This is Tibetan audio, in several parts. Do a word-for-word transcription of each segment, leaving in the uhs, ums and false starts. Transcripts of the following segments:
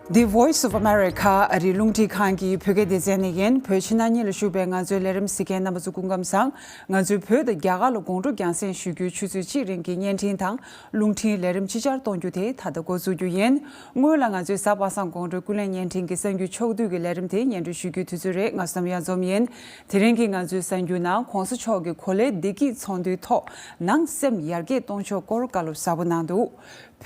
The Voice of America ཨ་རིའི་རླུང་འཕྲིན་ཁང་གི་བོད་སྐད་སྡེ་ཚན་ནས་ཡིན། བོད་ཕྱི་ནང་གཉིས་ལ་བཞུགས་པའི་ང་ཚོའི་ལས་རིམ་གཟིགས་མཁན་རྣམ་པ་ཚོ་སྐུ་ཁམས་བཟང་། ང་ཚོའི་བོད་དང་རྒྱ་གར་ལ་དགོང་དྲོ་རྒྱང་སྲིང་ཞུ་རྒྱུའི་ཆུ་ཚོད་གཅིག་རིང་གི་བརྙན་འཕྲིན་དང་རླུང་འཕྲིན་ལས་རིམ་ཅིག་ཅར་གཏོང་རྒྱུ་དེ་ད་ལྟ་འགོ་འཛུགས་རྒྱུ་ཡིན། སྔོན་ལ་ང་ཚོའི་གཟའ་པ་སངས་དགོང་དྲོའི་ཀུན་གླེང་བརྙན་འཕྲིན་གྱི་གསར་འགྱུར་ཕྱོགས་བསྡུས་ཀྱི་ལས་རིམ་དེ་སྙན་སྒྲོན་ཞུ་རྒྱུའི་དུས་ཚོད་རེད། ང་བསམ་ཡར་འཛོམས་ཡིན། དེ་རིང་གི་ང་ཚོའི་གསར་འགྱུར་ནང་གོང་ས་མཆོག་གིས་གོ་ལའི་བདེ་སྐྱིད་ཚོགས་འདུའི་ཐོག་ནང་སེམས་ཡར་རྒྱས་གཏོང་ཕྱོགས་སྐོར་བཀའ་སློབ་ཟབ་པོ་གནང་འདུག་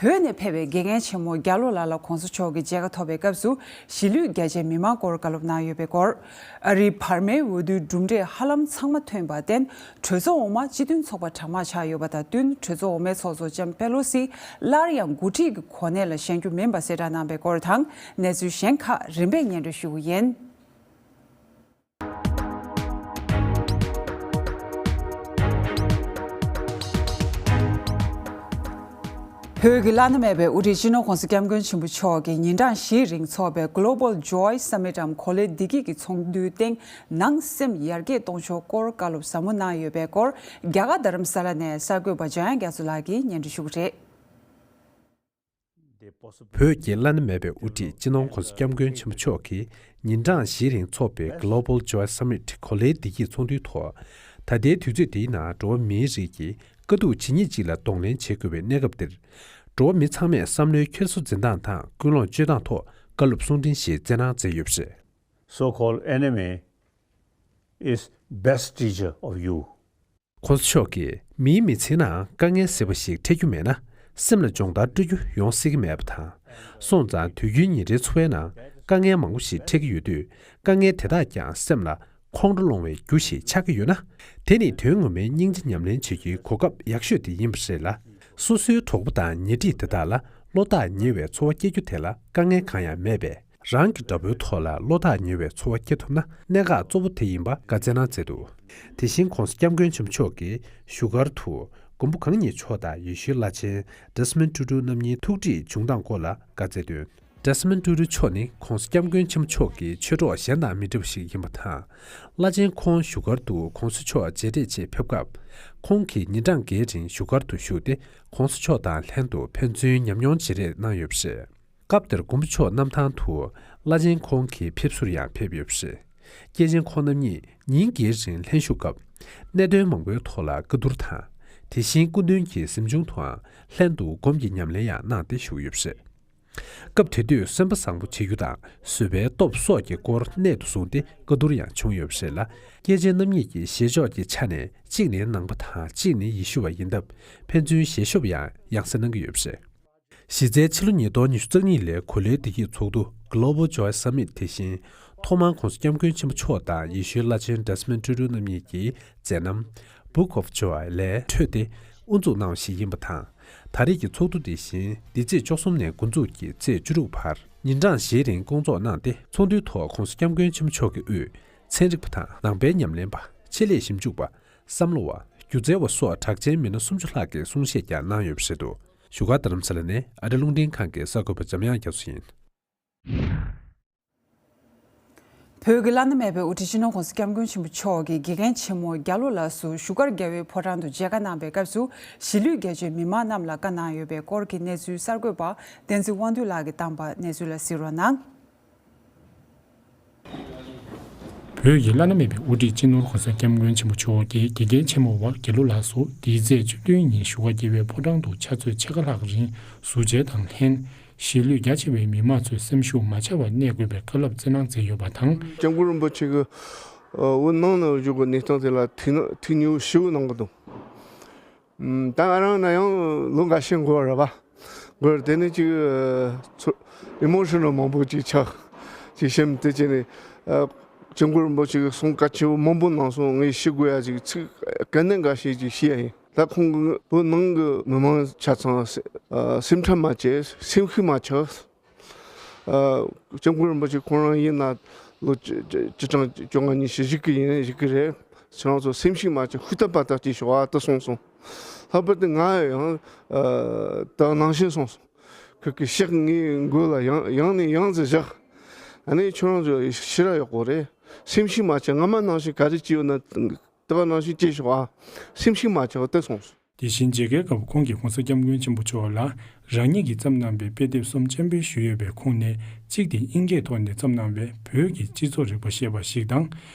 བོད་ནས་ཕེབས་པའི་དགེ་རྒན་ཆེན་མོ་རྒྱ་ལོ་ལགས་ལ་གོང་ས་མཆོག་གི་མཇལ་ཁ་ཐོབ་པའི་སྐབས་སུ་གཞིས་ལུས་རྒྱ་ཆེའི་མི་མང་སྐོར་བཀའ་སློབ་གནང་ཡོད་པའི་སྐོར། ཨ་རིའི་བར་མའི་འོས་བསྡུའི་གྲུབ་འབྲས་ཧ་ལམ་ཚང་མ་ཐོན་པར་བརྟེན། གྲོས་ཚོགས་འོག་མ་སྤྱི་མཐུན་ཚོགས་པ་གྲངས་མང་ཆགས་ཡོད་པ་དང་བསྟུན། གྲོས་ཚོགས་འོག་མའི་ཚོགས་གཙོ་ལྕམ་པེ་ལོ་སི་སླར་ཡང་འགོ་ཁྲིད་ཀྱི་གོ་གནས་ལ་བཞེངས་རྒྱུ་མིན་པ་གསལ་བསྒྲགས་གནང་པའི་སྐོར་དང་། གནས་ཚུལ་གཞན་ཁག་རིམ་པས་སྙན་སྒྲོན་ཞུ་གི་ཡིན། བོད་ཀྱི་བླ་ན་མེད་པའི་དབུ་ཁྲིད་སྤྱི་ནོར་༸གོང་ས་༸སྐྱབས་མགོན་ཆེན་པོ་མཆོག་གིས་ཉིན་གྲངས་བཞིའི་རིང་འཚོགས་པའི་Global Joy Summit འམ་གོ་ལའི་བདེ་སྐྱིད་ཀྱི་ཚོགས་འདུའི་སྟེང་ནང་སེམས་ཡར་རྒྱས་གཏོང་ཕྱོགས་སྐོར་བཀའ་སློབ་ཟབ་མོ་གནང་ཡོད་པའི་སྐོར། རྒྱ་གར་རྡ་རམ་ས་ལ་ནས་གསར་འགོད་པ་འཇམ་དབྱངས་རྒྱ་མཚོ་ལགས་ཀྱིས་སྙན་སྒྲོན་ཞུ་གི་རེད། བོད་ཀྱི་བླ་ན་མེད་པའི་དབུ་ཁྲིད་སྤྱི་ནོར་༸གོང་ས་༸སྐྱབས་མགོན་ཆེན་པོ་མཆོག་གིས་ཉིན་གྲངས་བཞིའི་རིང་འཚོགས་པའི་Global Joy Summit གོ་ལའི་བདེ་སྐྱིད་ཚོགས་འདུའི་ཐོག་ད་ལྟའི་དུས་ཚོད་འདིའི་ནང་འགྲོ་བ་མིའི་རིགས་ཀྱིས་དཀའ་སྡུག་ཇི་སྙེད་ཅིག་ལ་གདོང་ལེན་བྱེད་དགོས་པའི་གནས་སྐབས་འདིར། འགྲོ་བ་མི་ཚང་མས་བསམ་བློའི་འཁྱེར་སོ་འཛིན་སྟངས་དང་ཀུན་སློང་སྤྱོད་སྟངས་ཐོག་བཀའ་སློབ་གསུང་འཕྲིན་ཞིག་སྩལ་གནང་མཛད་ཡོད་པ་རེད། So-called enemy is best teacher of you. ༸གོང་ས་མཆོག་གིས་མིའི་མི་ཚེའི་ནང་དཀའ་ངལ་ཟེར་བ་ཞིག་འཕྲད་རྒྱུ་མེད་ན། སེམས་ལ་སྦྱོང་བརྡར་སྤྲོད་རྒྱུ་ཡོང་སྲིད་ཀྱི་མེད་པ་དང་། སོང་ཙང་དུས་རྒྱུན་ཉིན་རེའི་འཚོ་བའི་ནང་དཀའ་ངལ་མང་པོ་ཞིག་འཕྲད་ཀྱི་ཡོད་དུས། དཀའ་ངལ་དེ་དག་ཀྱང་སེམས་ལ་ཁོང་ཁྲོ་སློང་བའི་རྒྱུ་ཞིག་ཆགས་ཀྱི་ཡོད་ན། དེ་ནི་དོན་ངོ་མའི་སྙིང་རྗེ་ཉམས་ལེན་བྱེད་རྒྱུའི་གོ་སྐབས་ཡག་ཤོས་དེ་ཡིན་པ་རེད་ལ། སོ་སོའི་གྲོགས་པོ་དང་ཉེ་འཁྲིས་དེ་དག་ལ་བློ་ཐག་ཉེ་བའི་ཚོར་བ་སྐྱེ་རྒྱུ་དེ་ལ་དཀའ་ངལ་གང་ཡང་མེད་པས། རང་གི་དགྲ་བོའི་ཐོག་ལ་བློ་ཐག་ཉེ་བའི་ཚོར་བ་སྐྱེ་ཐུབ་ན་གནད་འགག་གཙོ་བོ་དེ་ཡིན་པ་བཀའ་སྩལ་གནང་མཛད་འདུག་དེ་བཞིན་༸གོང་ས་༸སྐྱབས་མགོན་ཆེན་པོ་མཆོག་གིས་བཞུགས་སྒར་དུ་མགོན་པོ་གང་ཉིད་མཆོག་དང་ཡེ་ཤུའི་བླ་ཆེན་Desmond Tutu རྣམ་གཉིས་ཐུག་འཕྲད་བྱུང་སྟངས་སྐོར་ལ་བཀའ་སྩལ་དོན། Desmond Tutu མཆོག་ནི་༸གོང་ས་༸སྐྱབས་མགོན་ཆེན་པོ་མཆོག་གི་ཆོས་གྲོགས་གཞན་དང་མི་འདྲ་བ་ཞིག་ཡིན་པ་དང་། བླ་ཆེན་ཁོང་བཞུགས་སྒར་དུ་༸གོང་ས་མཆོག་མཇལ་འཕྲད་ཆེད་ཕེབས་སྐབས། ཁོང་གིས་ཉིན་གྲངས་འགའི་རིང་བཞུགས་སྒར་དུ་བཞུགས་ཏེ་༸གོང་ས་མཆོག་དང་ལྷན་དུ་ཕན་ཚུན་ཉམས་མྱོང་བརྗེ་རེས་གནང་ཡོད་པ་རེད། སྐབས་དེར་མགོན་པོ་མཆོག་གནམ་ཐང་དུ་བླ་ཆེན་ཁོང་གི་ཕེབས་བསུར་ཡང་ཕེབས་ཡོད་པ་རེད། སྐྱེས་ཆེན་ཁོང་རྣམ་གཉིས་ཉིན་འགའི་རིང་ལྷན་བཞུགས་སྐབས། གནད་དོན་མང་པོའི་ཐོག་ལ་བཀའ་བསྡུར་དང་། དེ་བཞིན་སྐུ་མདུན་གྱི་གཟིམ་ཆུང་དུའང་ལྷན་དུ་སྒོམ་གྱི་ཉམས་ལེན་ཡང་གནང་སྟེ་བཞུགས་ཡོད་པ་རེད། སྐབས་དེ་དུས་སེམས་པ་བཟང་པོ་བྱེད་རྒྱུ་དང་བཟོད་པའི་སྟོབས་སོགས་ཀྱི་སྐོར་གནད་དུ་བཟུང་སྟེ་བཀའ་བསྡུར་ཡང་བྱུང་ཡོད་པ་རེད་ལ། སྐྱེས་ཆེན་རྣམ་གཉིས་ཀྱིས་བཞེས་ཕྱོགས་ཀྱི་ཆ་ནས་གཅིག་ནི་ནང་པ་དང་གཅིག་ནི་ཡེ་ཤུ་བ་ཡིན་སྟབས། ཕན་ཚུན་བཞེས་ཤོབ་ཡང་ཡང་སེ་གནང་གི་ཡོད་པ་རེད། གཞི་རྩའི་ཕྱི་ལོ་ཉིས་སྟོང་ཉི་ཤུ་རྩ་གཉིས་ལོའི་གོ་ལའི་བདེ་སྐྱིད་ཚོགས་འདུ་Global Joy Summit དེ་བཞིན་ཐོག་མར་༸གོང་ས་༸སྐྱབས་མགོན་ཆེན་པོ་མཆོག་དང་ཡེ་ཤུའི་བླ་ཆེན་Desmond Tutu རྣམ་གཉིས་ཀྱི་མཛད་རྣམ་Book of Joy ལས་འཕྲོས་ཏེ་དབུ་འཛུགས་གནང་བ་ཞིག་ཡིན་པ་དང་། ད་རེས་ཀྱི་ཚོགས་འདུ་དེ་བཞིན་འདི་ཚེས་བཅུ་གསུམ་ནས་འགོ་འཛུགས་ཀྱིས་ཚེས་བཅུ་དྲུག་བར་ཉིན་གྲངས་བཞིའི་རིང་སྐོང་ཚོགས་གནང་སྟེ། ཚོགས་འདུའི་ཐོག་༸གོང་ས་༸སྐྱབས་མགོན་ཆེན་པོ་མཆོག་གི་དབུས་ཚན་རིག་པ་དང་ནང་པའི་ཉམས་ལེན་པ། ཆེད་ལས་ཞིབ་འཇུག་པ། བསམ་བློ་བ། སྒྱུ་རྩལ་བ་སོགས་གྲགས་ཅན་མི་སྣ་སུམ་ཅུ་ལྷག་གིས་གསུང་བཤད་ཀྱང་གནང་ཡོད་པ་རེད་འདུག་བཞུགས་སྒར་རྡ་རམ་ས་ལ་ནས་ཨ་རི་རླུང་འཕྲིན་ཁང་གི་གསར་འགོད་པ་འཇམ་དབྱངས་རྒྱ་མཚོ་ཡིན། བོད་ཀྱི་བླ་ན་མེད་པའི་དབུ་ཁྲིད་སྤྱི་ནོར་༸གོང་ས་༸སྐྱབས་མགོན་ཆེན་པོ་མཆོག་གིས་དགེ་རྒན་ཆེན་མོ་རྒྱ་ལོ་ལགས་སུ་བཞུགས་སྒར་རྒྱལ་བའི་ཕོ་བྲང་དུ་མཇལ་ཁ་གནང་པའི་སྐབས་སུ། གཞིས་ལུས་རྒྱ་ཆེའི་མི་མང་རྣམས་ལ་བཀའ་གནང་ཡོད་པའི་སྐོར་གྱི་གནས་ཚུལ་གསར་འགོད་པ་བསྟན་འཛིན་དབང་འདུས་ལགས་ཀྱིས་བཏང་པ་གནས་ཚུལ་ལ་གཟིགས་རོགས་གནང་། བོད་ཀྱི་བླ་ན་མེད་པའི་དབུ་ཁྲིད་སྤྱི་ནོར་༸གོང་ས་༸སྐྱབས་མགོན་ཆེན་པོ་མཆོག་གིས་དགེ་རྒན་ཆེན་མོ་བ་རྒྱ་ལོ་ལགས་སུ་འདིའི་ཚེས་བཅུ་བདུན་ཉིན་བཞུགས་སྒར་རྒྱལ་བའི་ཕོ་བྲང་དུ་ཕྱག་ཚོད་ཕྱེད་ཀ་ལྷག་རིང་ཟུར་མཇལ་དང་ལྷན། གཞིས་ལུས་རྒྱ་ཆེ་བའི་མི་མང་ཚོའི་སེམས་ཤུགས་མ་ཆག་པར་གནས་དགོས་པའི་བཀའ་སློབ་སྩལ་གནང་མཛད་ཡོད་པ་དང་། སྐྱབས་མགོན་རིན་པོ་ཆེ་གི་འོད་སྣང་ནང་བཞུགས་པའི་གནས་སྟངས་དེ་ལ་ཐུགས་སྣང་ཐུགས་མཉེས་པོ་ཞེ་པོ་གནང་གི་འདུག་ད་ང་རང་ན་ཡང་ལོ་འགའ་ཤས་འགོར་བ་རེད་པ། འགོར་དེ་ནས་ཅིག་ཚོར་ཨི་མོ་ཤི་ནལ་མང་པོ་ཅིག་ཆགས། ཅིག་སེམས་དེ་ཅི་ནས་སྐྱབས་མགོན་རིན་པོ་ཆེ་གི་གསུང་གལ་ཆེ་བོ་མང་པོ་གནང་སོང་། ངས་ཞུ་དགོས་ཡ་ཅིག་ཚིག་ག་ནས་འགའ་ཤས་ཅིག་ཞུ་ཡ་ཡིན། ད་ཁོང་གི་བོད་ནང་གི་མི་མང་ཆ་ཚང་སེམས་ཁྲལ་མ་བྱེད། སེམས་ཤུགས་མ་ཆག་ཨ། སྐྱབས་མགོན་རིན་པོ་ཆེ་ཁོང་རང་ཡིན་ན་ལོ་བཅུ་བཅུ་བཅུ་གྲངས་བཅོ་ལྔ་ཉི་ཤུ་བཞུགས་ཀྱི་ཡིན། བཞུགས་ཀྱི་རེད། ཁྱེད་རང་ཚོ་སེམས་ཤུགས་མ་ཆག་ཧུར་ཐག་པ་ཐག་གཅིག་ཤོག་ཨ་ད་གསུངས་སོང་། ལྷག་པར་དུ་ང་ཡང་ཨ་ད་ནང་བཞིན་གསུངས་སོང་། ཁོ་གི་ཕྱག་ངའི་མགོ་ལ་ཡང་ཡང་ནས་ཡང་དུ་བཞག་ཨ་ནི་ཁྱེད་རང་ཚོ་ཤི་ར་ཡོད་གོ་རེད། སེམས་ཤུགས་མ་ཆག་སྔ་མ་ནང་བཞིན་ག་རེ་བྱས་ཡོད་ན་ད་ག་ནང་བཞིན་བྱས་ཤོག་ཨ། སེམས་ཤུགས་མ་ཆག་ད་གསུངས་སོང་། དེ་བཞིན་མཇལ་ཁའི་སྐབས་ཁོང་གིས་༸གོང་ས་༸སྐྱབས་མགོན་ཆེན་པོ་མཆོག་ལ་རང་ཉིད་ཀྱིས་བརྩམས་གནང་པའི་དཔེ་དེབ་གསུམ་སྤྱན་འབུལ་ཞུས་ཡོད་པའི་ཁོངས་ནས་གཅིག་དེ་དབྱིན་སྐད་ཐོག་ནས་བརྩམས་གནང་བའི་བོད་ཀྱི་སྤྱི་ཚོགས་རིག་པ་ཞེས་པ་ཞིག་དང་།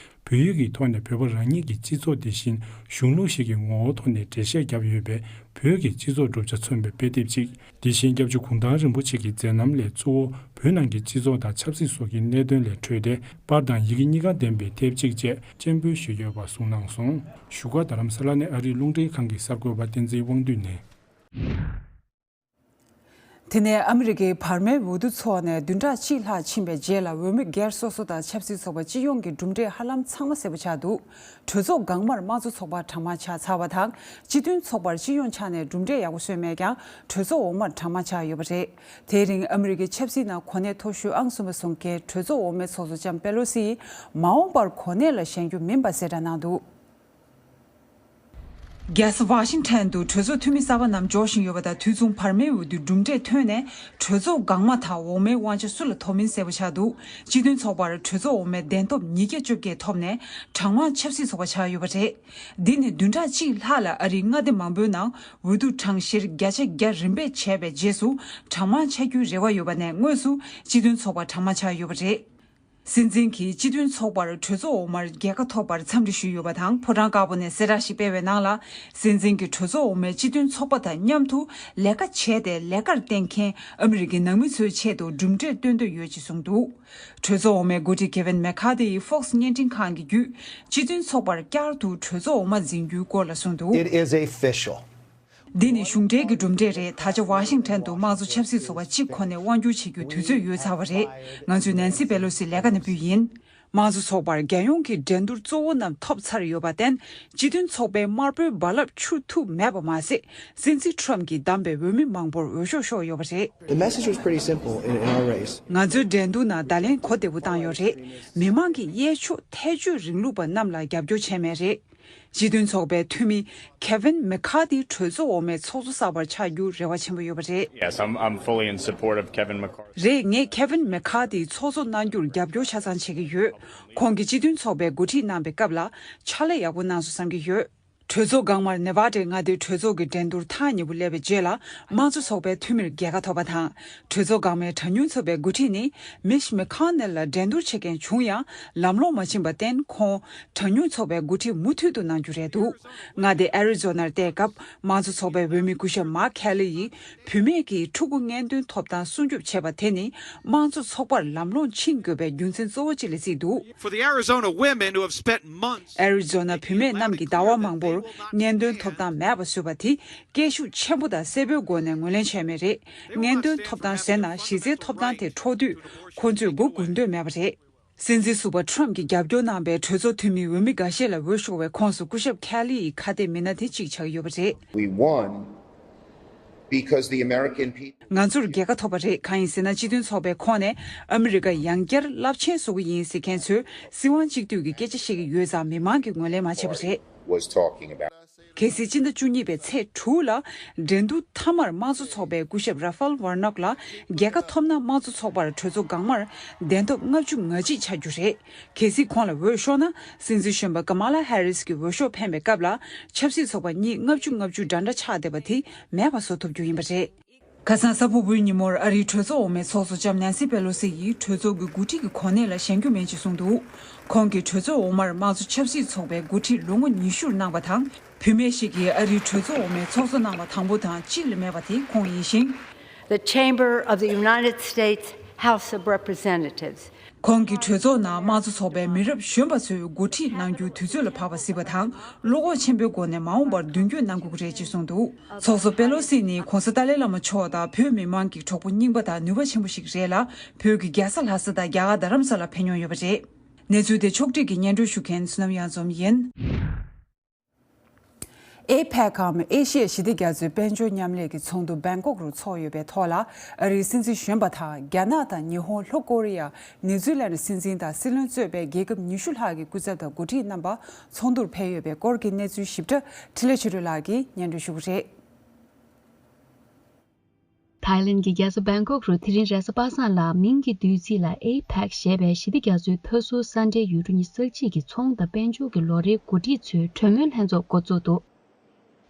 བོད་ཡིག་གི་ཐོག་ནས་བོད་པ་རང་ཉིད་ཀྱི་སྤྱི་ཚོགས་དེ་བཞིན་གཞུང་ལུགས་ཤིག་གི་ངོ་བོ་ཐོག་ནས་འགྲེལ་བཤད་བརྒྱབ་ཡོད་པའི་བོད་ཀྱི་སྤྱི་ཚོགས་གྲུབ་ཆ་མཚོན་པའི་དཔེ་དེབ་ཅིག་དེ་བཞིན་སྐྱབས་རྗེ་གུང་ཐང་རིན་པོ་ཆེ་གི་མཛད་རྣམ་ལས་གཙོ་བོ་བོད་ནང་གི་སྤྱི་ཚོགས་དང་ཆབ་སྲིད་སོགས་ཀྱི་གནད་དོན་ལས་འཕྲོས་ཏེ་པར་དང་ཡི་གེ་གཉིས་ཀ་ལྡན་པའི་དེབ་ཅིག་བཅས་སྤྱན་འབུལ་ཞུས་ཡོད་པ་གསུངས་གནང་སོང་། བཞུགས་སྒར་རྡ་རམ་ས་ལ་ནས་ཨ་རིའི་རླུང་འཕྲིན་ཁང་གི་གསར་འགོད་པ་བསྟན་འཛིན་དབང་འདུས་ནས། དེ་ནས་ཨ་མི་རི་ཀའི་བར་མའི་འོས་བསྡུ་འཚོགས་ནས་བདུན་ཕྲག་གཅིག་ལྷག་ཕྱིན་པའི་རྗེས་ལ་འོས་མི་སྒེར་སོ་སོ་དང་ཆབ་སྲིད་ཚོགས་པ་སྤྱི་ཡོངས་ཀྱི་གྲུབ་འབྲས་ཧ་ལམ་ཚང་མ་གསལ་པོ་ཆགས་འདུག་གྲོས་ཚོགས་སྒང་མར་དམངས་གཙོ་ཚོགས་པ་གྲངས་མང་ཆགས་ཚར་བ་དང་སྤྱི་མཐུན་ཚོགས་པར་སྤྱི་ཡོངས་ཆ་ནས་གྲུབ་འབྲས་ཡག་པོ་བཟོས་མེད་ཀྱང་གྲོས་ཚོགས་འོག་མར་གྲངས་མང་ཆགས་ཡོད་པ་རེད། དེའི་རིང་ཨ་མི་རི་ཀའི་ཆབ་སྲིད་ནང་གོ་གནས་མཐོ་ཤོས་ཨང་གསུམ་པ་བཟུང་མཁན་གྲོས་ཚོགས་འོག་མའི་ཚོགས་གཙོ་ལྕམ་པེ་ལོ་སི་ཡིས་མ་འོངས་པར་གོ་གནས་ལ་བཞེངས་རྒྱུ་མིན་པ་གསལ་བསྒྲགས་གནང་འདུག་རྒྱལ་ས་ཝ་ཤིང་ཊོན་དུ་གྲོས་ཚོགས་འཐུས་མི་གསར་པ་རྣམས་འབྱོར་བཞིན་ཡོད་པ་དང་དུས་མཚུངས་བར་མའི་འོས་བསྡུའི་གྲུབ་འབྲས་ཐོན་ནས་གྲོས་ཚོགས་སྒང་མ་དང་འོག་མའི་དབང་ཆ་སུ་ལ་ཐོབ་མིན་གསལ་པོ་ཆགས་འདུག་སྤྱི་མཐུན་ཚོགས་པར་གྲོས་ཚོགས་འོག་མའི་གདན་ཐོབ་ཉིས་བརྒྱ་བཅོ་བརྒྱད་ཐོབ་ནས་གྲངས་མང་ཆབ་སྲིད་ཚོགས་པ་ཆགས་ཡོད་པ་རེད། འདི་ནི་བདུན་ཕྲག་གཅིག་ལྷག་ལ་ཨ་རིའི་མངའ་སྡེ་མང་པོའི་ནང་འོས་བསྡུ་གྲངས་བཤེར་བརྒྱ་ཆ་བརྒྱ་རིམ་པས་བྱས་པའི་རྗེས་སུ་གྲངས་མང་ཆགས་རྒྱུའི་རེ་བ་ཡོད་པ་ནས་དངོས་སུ་སྤྱི་མཐུན་ཚོགས་པ་གྲངས་མང་ཆགས་ཡོད་པ་རེད། སྲིད་འཛིན་གྱིས་སྤྱི་མཐུན་ཚོགས་པར་གྲོས་ཚོགས་འོག་མར་རྒྱལ་ཁ་ཐོབ་པར་འཚམས་འདྲི་ཞུས་ཡོད་པ་དང་ཕོ་བྲང་དཀར་པོ་ནས་གསལ་བསྒྲགས་ཤིག་སྤེལ་བའི་ནང་ལ། སྲིད་འཛིན་གྱིས་གྲོས་ཚོགས་འོག་མའི་སྤྱི་མཐུན་ཚོགས་པ་དང་མཉམ་དུ་ལས་ཀ་བྱས་ཏེ་ལས་ཀར་བརྟེན་མཁན་ཨ་མི་རི་ཀའི་ནང་མི་ཚོའི་ཆེད་དུ་གྲུབ་འབྲས་སྟོན་འདོད་ཡོད་ཅེས་གསུངས་འདུག་གྲོས་ཚོགས་འོག་མའི་འགོ་ཁྲིད་ཀེ་ཝིན་མེ་ཁ་ཏི་ཡིས་ཧྥོག་སི་བརྙན་འཕྲིན་ཁང་གི་བརྒྱུད་སྤྱི་མཐུན་ཚོགས་པར་བསྐྱར་དུ་གྲོས་ཚོགས་འོག་མ་འཛིན་རྒྱུའི་སྐོར་ལ་གསུངས་འདུག It is official. འདི་ནི་གཞུང་འབྲེལ་གྱི་གྲུབ་འབྲས་རེད། ད་ཆ་ཝ་ཤིང་ཊོན་དུ་དམངས་གཙོ་ཆབ་སྲིད་ཚོགས་པ་གཅིག་ཁོ་ནས་དབང་སྒྱུར་བྱེད་རྒྱུའི་དུས་ཚོད་ཡོལ་ཚར་བ་རེད། ང་ཚོས་ནན་སི་པེ་ལོ་སི་ལས་ཀ་ནས་ཕུད་ཡིན། དམངས་གཙོ་ཚོགས་པར་རྒྱལ་ཡོངས་ཀྱི་འགྲན་བསྡུར་གཙོ་བོ་རྣམས་ཐོབ་ཚར་ཡོད་པར་བརྟེན། སྤྱི་མཐུན་ཚོགས་པའི་དམར་པོའི་རྦ་རླབས་འཕྱུར་ཐུབ་མེད་པ་མ་ཟད། སྲིད་འཛིན་ཊམ་གྱིས་བདམས་པའི་འོས་མི་མང་པོར་འོས་ཤོག་ཤོར་ཡོད་པ་རེད། The message was pretty simple in, in our race. ང་ཚོའི་འགྲན་བསྡུར་ནང་བརྡ་ལན་གོ་བདེ་པོ་བཏང་ཡོད་རེད། མི་མང་གི་གཡས་ཕྱོགས་ཐལ་ཆོས་རིང་ལུགས་པ་རྣམས་ལ་རྒྱབ་སྐྱོར་བྱས་མེད་རེད། སྤྱི་མཐུན་ཚོགས་པའི་འཐུས་མི་Kevin McCarthy་གྲོས་ཚོགས་འོག་མའི་ཚོགས་གཙོ་གསར་པར་ཆགས་རྒྱུར་རེ་བ་ཆེན་པོ་ཡོད་པ་རེད། Yes, I'm, I'm fully in support of Kevin McCarthy. རེད། ངས་Kevin McCarthy་ཚོགས་གཙོ་གནང་རྒྱུར་རྒྱབ་སྐྱོར་ཆ་ཚང་བྱེད་ཀྱི་ཡོད། ཁོང་གིས་སྤྱི་མཐུན་ཚོགས་པའི་འགོ་ཁྲིད་གནང་པའི་སྐབས་ལ་ཕྱག་ལས་ཡག་པོ་གནང་སོང་བསམ་གྱི་ཡོད། གྲོས་ཚོགས་སྒང་མར་ནེ་ཝ་ཌའི་མངའ་སྡེའི་གྲོས་ཚོགས་ཀྱི་འགྲན་བསྡུར་ཐག་ཉེ་པོ་སླེབས་པའི་རྗེས་ལ་དམངས་གཙོ་ཚོགས་པའི་འཐུས་མིར་རྒྱལ་ཁ་ཐོབ་པ་དང་། གྲོས་ཚོགས་སྒང་མའི་གྲངས་ཉུང་ཚོགས་པའི་འགོ་ཁྲིད་ནི་Mitch McConnell་ལ་འགྲན་བསྡུར་བྱེད་མཁན་བྱུང་ཡང་ལམ་ལྷོང་མ་ཕྱིན་པར་བརྟེན་ཁོང་གྲངས་ཉུང་ཚོགས་པའི་འགོ་ཁྲིད་མུ་མཐུད་དུ་གནང་རྒྱུ་རེད་འདུག་མངའ་སྡེ་ཨེ་རི་ཛོ་ནར་བལྟས་སྐབས་དམངས་གཙོ་ཚོགས་པའི་འོས་མི་སྐུ་ཞབས་Mark Kelly་ཡིས་བུད་མེད་ཀྱི་ཕྲུ་གུ་ངན་ཐོན་ཐོབ་ཐང་སྲུང་སྐྱོབ་བྱས་པ་དེ་ནི་དམངས་གཙོ་ཚོགས་པར་ལམ་ལྷོང་ཕྱིན་དགོས་པའི་རྒྱུ་མཚན་གཙོ་བོ་གཅིག་ལ་བརྩིས་འདུག For the Arizona women who have spent months ཨེ་རི་ཛོ་ན་བུད་མེད་རྣམས་ཀྱིས་ཟླ་བ་མང་པོར་ངན་ཐོན་ཐོབ་ཐང་མེད་པ་བཟོས་པ་དེ་སྐད་ཤུགས་ཆེན་པོ་དང་གསལ་པོའི་སྒོ་ནས་ངོས་ལེན་བྱས་མེད་རེད། ངན་ཐོན་ཐོབ་ཐང་ཟེར་ན་གཞི་རྩའི་ཐོབ་ཐང་དེ་འཕྲོག་དུས་ཁོ་ཚོས་མགོ་སྒུར་འདོད་མེད་པ་རེད། སྲིད་འཛིན་ཟུར་པ་ཊམ་གྱིས་རྒྱབ་སྐྱོར་གནང་པའི་གྲོས་ཚོགས་འཐུས་མི་འོས་མི་འགའ་ཤས་ལ་འོས་ཤོར་བའི་ཁོངས་སུ་སྐུ་ཞབས་ཁེ་ལི་ཡི་ཁ་གཏད་མི་སྣ་དེ་གཅིག་ཆགས་ཀྱི་ཡོད་པ་རེད། We won because the American people ང་ཚོར་རྒྱལ་ཁ་ཐོབ་པ་རེད། གང་ཡིན་ཟེར་ན་སྤྱི་མཐུན་ཚོགས་པའི་ཁོངས་ནས་ཨ་མི་རི་ཀ་ཡང་བསྐྱར་རླབས་ཆེན་བཟོ་གི་ཡིན་ཟེར་མཁན་ཚོས་སྲིད་དབང་གཅིག་སྡུད་ཀྱི་སྐད་ཆ་བཤད་ཀྱི་ཡོད་ཙང་མི་མང་གིས་ངོས་ལེན་མ་བྱས་པ་རེད། Was talking about གལ་སྲིད་སྤྱི་ཟླ་བཅུ་གཉིས་པའི་ཚེས་དྲུག་ལ་འགྲན་བསྡུར་མཐའ་མར་དམངས་གཙོ་ཚོགས་པའི་སྐུ་ཞབས་Raphael Warnock་ལ་རྒྱལ་ཁ་ཐོབ་ན་དམངས་གཙོ་ཚོགས་པར་གྲོས་ཚོགས་སྒང་མར་གདན་ཐོབ་ལྔ་བཅུ་ང་གཅིག་ཆགས་རྒྱུ་རེད། གལ་སྲིད་ཁོང་ལ་འོས་ཤོར་ན་སྲིད་འཛིན་གཞོན་པ་Kamala Harris་གྱི་འོས་ཤོག་འཕེན་པའི་སྐབས་ལ་ཆབ་སྲིད་ཚོགས་པ་གཉིས་ལྔ་བཅུ་ལྔ་བཅུ་འདྲ་འདྲ་ཆགས་བསྡད་པ་དེ་མེད་པ་བཟོ་ཐུབ་རྒྱུ་ཡིན་པ་རེད། ཁ་སང་གཟའ་ཕུར་བུའི་ཉིན་མོར་ཨ་རིའི་གྲོས་ཚོགས་འོག་མའི་ཚོགས་གཙོ་ལྕམ་ནན་སི་པེ་ལོ་སི་ཡིས་གྲོས་ཚོགས་ཀྱི་འགོ་ཁྲིད་ཀྱི་གོ་གནས་ལ་བཞེངས་རྒྱུ་མིན་ཅེས་གསུངས་འདུག་ཁོང་གིས་གྲོས་ཚོགས་འོག་མར་དམངས་གཙོ་ཆབ་སྲིད་ཚོགས་པའི་འགོ་ཁྲིད་ལོ་ངོ་ཉི་ཤུར་གནང་བ་དང་། བུད་མེད་ཞིག་གིས་ཨ་རིའི་གྲོས་ཚོགས་འོག་མའི་ཚོགས་གཙོ་གནང་བ་དང་པོ་དང་གཅིག་ལས་མེད་པ་དེ་ཁོང་ཡིན་ཞིང་། The Chamber of the United States House of Representatives. ཁོང་གིས་གྲོས་ཚོགས་ནང་དམངས་གཙོ་ཚོགས་པའི་མི་རབས་གཞོན་པ་ཚོའི་འགོ་ཁྲིད་གནང་རྒྱུའི་དུས་ཚོད་ལ་བབས་པ་གཟིགས་པ་དང་བློ་ཁོག་ཆེན་པོའི་སྒོ་ནས་མ་འོངས་པར་མདུན་སྐྱོད་གནང་དགོས་ཀྱི་རེད་ཅེས་གསུངས་འདུག་ཚོགས་གཙོ་པེ་ལོ་སི་ནི་༸གོང་ས་ཏཱ་ལའི་བླ་མ་མཆོག་དང་བོད་མི་མང་གི་གྲོགས་པོ་རྙིང་པ་དང་ནུས་པ་ཆེན་པོ་ཞིག་རེད་ལ། བོད་ཀྱི་རྒྱལ་ས་ལྷ་ས་དང་རྒྱ་གར་རྡ་རམ་ས་ལར་ཕེབས་མྱོང་ཡོད་པ་རེད། གནས་ཚུལ་དེ་ཕྱོགས་སྒྲིག་གིས་སྙན་སྒྲོན་ཞུ་མཁན་བསོད་ནམས་གཡང་འཛོམས་ཡིན། ཨེ་ཕེག་གམ་ཨེ་ཤི་ཡ་ཞི་བདེ་རྒྱ་མཚོའི་དཔལ་འབྱོར་མཉམ་ལས་ཀྱི་ཚོགས་འདུ་བེང་ཀོག་རུ་འཚོགས་ཡོད་པའི་ཐོག་ལ། ཨ་རིའི་སྲིད་འཛིན་གཞོན་པ་དང་རྒྱ་ནག་དང་ཉི་ཧོང་། ལྷོ་ཀོ་རི་ཡ། ནིའུ་ཛི་ལན་སྲིད་འཛིན་དང་སྲིད་བློན་གཙོས་པའི་རྒྱལ་ཁབ་ཉི་ཤུ་ལྷག་གི་སྐུ་ཚབ་དང་འགོ་ཁྲིད་རྣམ་པ་ཚོགས་འདུར་ཕེབས་ཡོད་པའི་སྐོར་གྱི་གནས་ཚུལ་ཞིབ་ཕྲ་འཕྲིན་ལས་ཆོས་སྒྲོན་ལགས་ཀྱིས་སྙན་སྒྲོན་ཞུ་གི་རེད། ཐའི་ལེན་གྱི་རྒྱལ་ས་བེང་ཀོག་རུ་དེ་རིང་རེས་གཟའ་པ་སངས་ལ་མིང་གི་བསྡུས་ཚིག་ལ་ཨེ་ཕེག་ཞེས་པའི་ཞི་བདེ་རྒྱ་མཚོའི་མཐའ་ཟུར་ས་འབྲེལ་ཡུལ་གྲུ་ཉི་ཤུ་རྩ་གཅིག་གི་ཚོང་དང་དཔལ་འབྱོར་གྱི་ལོ་རེའི་འགོ་ཁྲིད་ཚོའི་གྲོས་མོལ་ལྷན་ཚོགས་འགོ་བཙུགས་འདུག་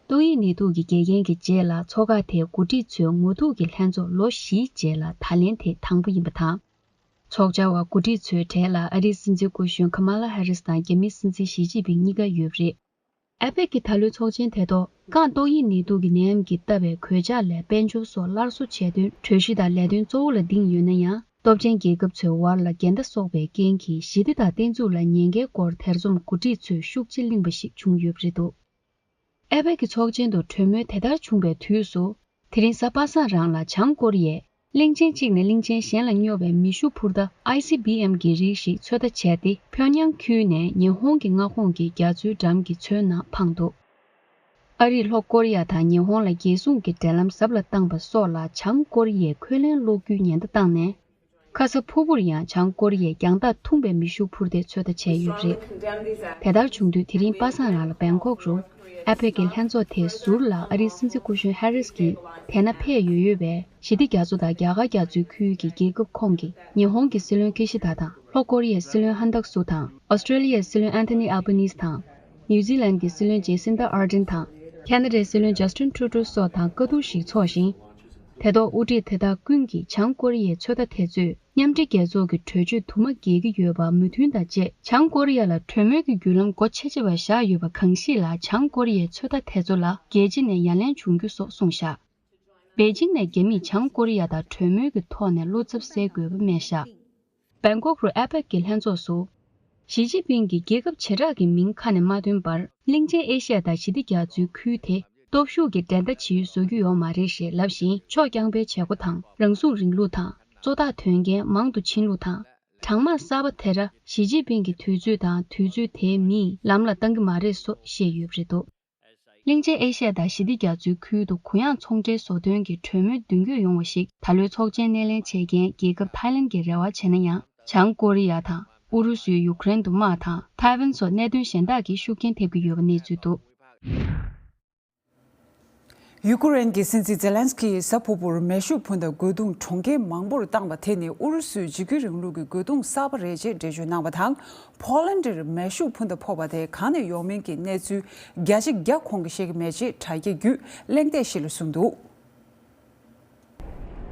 ཏོག་དབྱིབས་ནད་དུག་གི་འགལ་རྐྱེན་གྱི་རྗེས་ལ་མཚོ་འགག་དེའི་འགོ་ཁྲིད་ཚོའི་ངོ་ཐུག་གི་ལྷན་ཚོགས་ལོ་བཞིའི་རྗེས་ལ་ད་ལན་དེ་དང་པོ་ཡིན་པ་དང་། ཚོགས་བཅར་བ་འགོ་ཁྲིད་ཚོའི་གྲས་ལ་ཨ་རིའི་སྲིད་འཛིན་སྐུ་གཞོན་ཁ་མ་ལ་ཧེ་རིས་དང་རྒྱ་མིའི་སྲིད་འཛིན་ཞི་ཅིན་ཕིང་གཉིས་ཀ་ཡོད་པ་རེད། ཨེ་པེག་གི་ད་ལོའི་ཚོགས་ཆེན་དེ་ཐོག་རྐང་ཏོག་དབྱིབས་ནད་དུག་གི་ནད་ཡམས་ཀྱིས་བཏབ་པའི་གོད་ཆག་ལས་དཔལ་འབྱོར་སོགས་སླར་གསོ་བྱས་དོན་གྲོས་གཞི་དང་ལས་དོན་གཙོ་བོ་ལ་འདིང་ཡོད་ན་ཡང་། སྟོབས་ཆེན་རྒྱལ་ཁབ་ཚོའི་དབར་ལ་འགལ་ཟླ་གསོག་པའི་རྐྱེན་གྱིས་ཞི་བདེ་དང་བརྟན་ཚུགས་ལ་ཉེན་ཁའི་སྐོར་ཐེ་ཚོམ་འགོ་ཁྲིད་ཚོས་ཤུགས་ཆེ་གླེང་བ་ཞིག་བྱུང་ཡོད་པ་རེད་འདུག་ཨེ་པེག་གི་ཚོགས་ཆེན་དུ་གྲོས་མོལ་དེ་ལྟར་བྱུང་བའི་དུས་སུ། དེ་རིང་གཟའ་པ་སངས་རང་ལ་བྱང་ཀོ་རི་ཡས་གླིང་ཆེན་གཅིག་ནས་གླིང་ཆེན་གཞན་ལ་སྙོབ་པའི་མེ་ཤུགས་འཕུར་མདའ་ཨའི་སི་བི་ཨེམ་གྱི་རིགས་ཤིག་ཚོད་ལྟ་བྱས་ཏེ། ཕྱོགས་ཉང་ཁུལ་ནས་ཉི་ཧོང་གི་མངའ་ཁོངས་ཀྱི་རྒྱ་མཚོའི་འགྲམ་གྱི་མཚོའི་ནང་འཕངས་འདུག་ཨ་རིས་ལྷོ་ཀོ་རི་ཡ་དང་ཉི་ཧོང་ལ་རྒྱལ་སྲུང་གི་འབྲེལ་ལམ་ཟབ་ལ་བཏང་པ་སོགས་ལ་བྱང་ཀོ་རི་ཡས་འཁོན་ལན་སློག་རྒྱུའི་ཉེན་བརྡ་བཏང་ནས། ཁ་ས་ཕུ་བུར་ཡང་བྱང་ཀོ་རི་ཡས་རྒྱང་ཐག་ཐུང་པའི་མེ་ཤུགས་འཕུར་མདའི་ཚོད་ལྟ་བྱས་ཡོད་པ་རེད། དེ་ལྟར་བྱུང་དུས་དེ་རིང་པ་སངས་རང་ལ་བེང་ཀོག་རུ་ཨེ་པེག་གི་ལྷན་ཚོགས་དེ་ཟུར་ལ་ཨ་རིའི་སྲིད་འཛིན་སྐུ་གཞོན་ཧེ་རིས་ཀྱིས་དེ་ན་ཕེབས་ཡོད་ཡོད་པའི་ཞི་བདེ་རྒྱ་མཚོ་དང་རྒྱ་གར་རྒྱ་མཚོའི་ཁུལ་གྱི་རྒྱལ་ཁབ་ཁོངས་ཀྱི་ཉི་ཧོང་གི་སྲིད་བློན་ཁི་ཤི་ད་དང་ལྷོ་ཀོ་རི་ཡའི་སྲིད་བློན་ཧན་ཏག་སུ་དང་། ཨོ་སི་ཀྲེ་ལི་ཡའི་སྲིད་བློན་ཨན་ཐོ་ནི་ཨལ་བྷ་ནིས་དང་། ནིའུ་ཛི་ལན་གྱི་སྲིད་བློན་ཇེ་སིན་ད་ཨར་ཌེན་དང་། ཁེ་ན་ཌའི་སྲིད་བློན་ཇ་སྟིན་ཁྲུ་ཏྲུ་སོགས་དང་བཀའ་བསྡུར་ཞིག་འཚོགས་ཤིང་། དེ་ཐོག་དབུ་ཁྲིད་དེ་དག་ཀུན་གྱིས་བྱང་ཀོ་རི་ཡའི་ཚོད་ལྟ་དེ་ཚོས་མཉམ་འབྲེལ་རྒྱལ་ཚོགས་ཀྱི་གྲོས་ཆོད་དུ་མ་འགལ་གྱི་ཡོད་པར་མོས་མཐུན་དང་བཅས། བྱང་ཀོ་རི་ཡ་ལ་གྲོས་མོལ་གྱི་བརྒྱུད་ལམ་སྒོ་ཕྱེ་ཕྱེ་བ་བཞག་ཡོད་པ་གང་ཞིག་ལ། བྱང་ཀོ་རི་ཡའི་ཚོད་ལྟ་དེ་ཚོ་ལ་རྒྱལ་སྤྱི་ནས་ཡ་ལན་བྱུང་རྒྱུ་སོགས་གསུངས་བཞག་པེ་ཅིང་ནས་རྒྱ་མིས་བྱང་ཀོ་རི་ཡ་དང་གྲོས་མོལ་གྱི་ཐོག་ནས་བློ་འཚབ་སེལ་དགོས་པ་སྨྲས་བཞག་བེང་ཀོག་རུ་ཨེ་པེག་གི་ལྷན་ཚོགས་སུ། ཞི་ཅིན་ཕིང་གིས་རྒྱལ་ཁབ་བྱེ་བྲག་གི་མིང་ཁ་ནས་མ་བཏོན་པར། གླིང་ཆེན་ཨེ་ཤི་ཡ་དང་ཞི་བདེ་རྒྱ་མཚོའི་ཁུལ་དེ་སྟོབས་ཤུགས་ཀྱི་འགྲན་ཟླ་ཇི་ཡོད་བཟོ་རྒྱུ་ཡོད་མ་རེད་ཞེས་ལབ་བཞིན། ཕྱོགས་རྐྱང་པའི་བྱེད་སྒོ་དང་རང་སྲུང་རིང་ལུགས་དང་། གཙོ་བདག་དོན་རྐྱེན་མང་དུ་ཕྱིན་ལུགས་དང་། གྲངས་མང་གསར་པ་དེ་ར་ཞི་ཅིན་ཕིང་གི་དུས་ཚོད་དང་དུས་ཚོད་དེའི་མིས་ལམ་ལ་བཏང་གི་མ་རེད་སོགས་བཤད་ཡོད་པ་རེད་འདུག་གླིང་ཆེན་ཨེ་ཤ་ཡ་དང་ཞི་བདེ་རྒྱ་མཚོའི་ཁུལ་དུ་གུ་ཡངས་ཚོང་འབྲེལ་བཟོ་དོན་གྱི་གྲོས་མོལ་མདུན་སྐྱོད་ཡོང་བ་ཞིག་ད་ལོའི་ཚོགས་ཆེན་སྣེ་ལེན་བྱེད་མཁན་རྒྱལ་ཁབ་ཐའི་ལན་གྱིས་རེ་བ་བྱས་ན་ཡང་། བྱང་ཀོ་རི་ཡ་དང་ཨུ་རུ་སུས་ཡུཀ་རེན་དུ་དམག་དང་ཐའེ་ཝན་སོགས་གནད་དོན་གཞན་དག་གིས་ཤུགས་རྐྱེན་ཐེབས་ཀྱི་ཡོད་པ་གནས་ཚུལ་འདུག་ཡུ་ཀེ་རེན་གྱི་སྲིད་འཛིན་ཛེ་ལན་སི་ཀི་ཡིས་གཟའ་ཕུར་བུར་མེ་ཤུགས་འཕུར་མདའ་རྒོལ་རྡུང་གྲོང་ཁྱེར་མང་པོར་བཏང་བ་དེ་ནི་ཨུ་རུ་སུའི་འཇིགས་སྐུལ་རིང་ལུགས་ཀྱི་རྒོལ་རྡུང་གསར་པ་རེད་ཅེས་འགྲེལ་བརྗོད་གནང་བ་དང་། ཕོ་ལན་ཌིར་མེ་ཤུགས་འཕུར་མདའ་ཕོག་པ་དེ་གང་ནས་ཡོང་མིན་གྱི་གནས་ཚུལ་བརྒྱ་ཆ་བརྒྱ་ཁོང་གིས་ཤེས་ཀྱི་མེད་ཅེས་དྲ་རྒྱ་བརྒྱུད་གླེང་སྟེགས་ཤིག་ལ་གསུངས་འདུག་